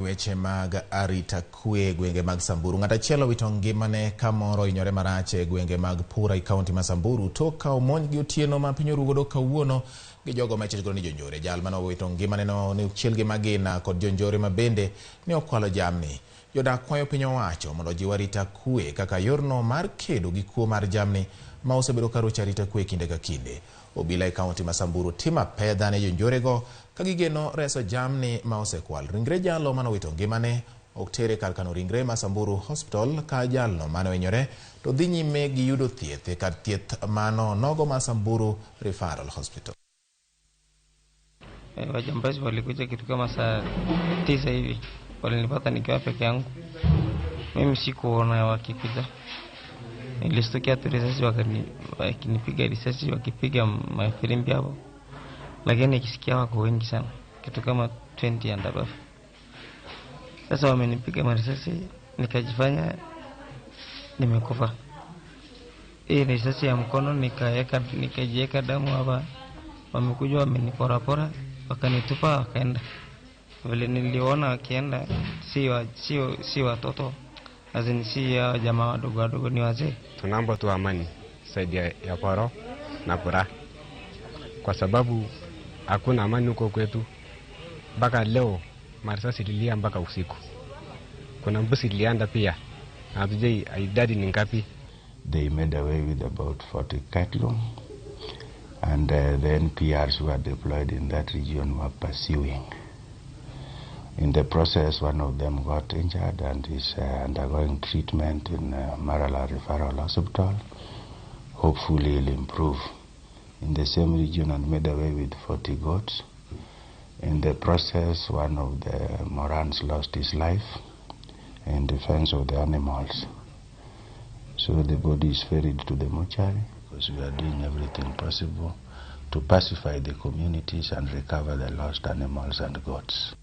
Weche mag arita kwe e gwenge mag Samburu. Ng'at achiel owito ngimane ka moro ohinyore marach e gwenge mag Pura e kaunti ma Samburu tok ka omonj gi otieno ma piny oru godo kawuono gi jogo ma ichich godo ni jonjore. Jal mane owito ngimane no ne ochiel gi magina kod jonjore ma bende ne okwalo jamni. Jodak kwayo piny owacho mondo ojiw arita kwe kaka yorno mar kedo gi kuo mar jamni ma osebedo ka rocho arita kwe kinde ka kinde. Obila e kaunti ma Samburu timo apedha ne jonjorego ka gigeno reso jamni ma osekwal. Ringre jalo mane owito ngimane ok tere kar kano ringre ma Samburu Hospital ka jalno mane ohinyore to dhi nyime gi yudo thieth e kar thieth mano nogo ma Samburu Referral Hospital. Wajambazi walikuja kitu kama saa 9 hivi, walinipata nikiwa peke yangu. Mimi sikuona wakikuja, nilistukia tu risasi wakinipiga risasi, wakipiga mafirimbi hapo, lakini nikisikia wako wengi sana, kitu kama 20 and above. Sasa wamenipiga marisasi, nikajifanya nimekufa. Hii risasi ya mkono nikajiweka damu hapa. Wamekuja wameniporapora, wakanitupa wakaenda. Vile niliona wakienda, si watoto, azin si ya jamaa wadogo wadogo, ni wazee. Tunaomba tu amani zaidi ya Poro na Pura, kwa sababu hakuna amani huko kwetu. Mpaka leo marisasi ililia mpaka usiku. Kuna mbuzi ilianda pia, hatujui idadi ni ngapi. They made away with about 40 cattle, and the NPRs who are deployed in that region were pursuing. In the process, one of them got injured and is undergoing treatment in Maralal Referral Hospital. Hopefully he'll improve. In the same region and made away with 40 goats. In the process, one of the Morans lost his life in defense of the animals. So the body is ferried to the mortuary, because we are doing everything possible to pacify the communities and recover the lost animals and goats.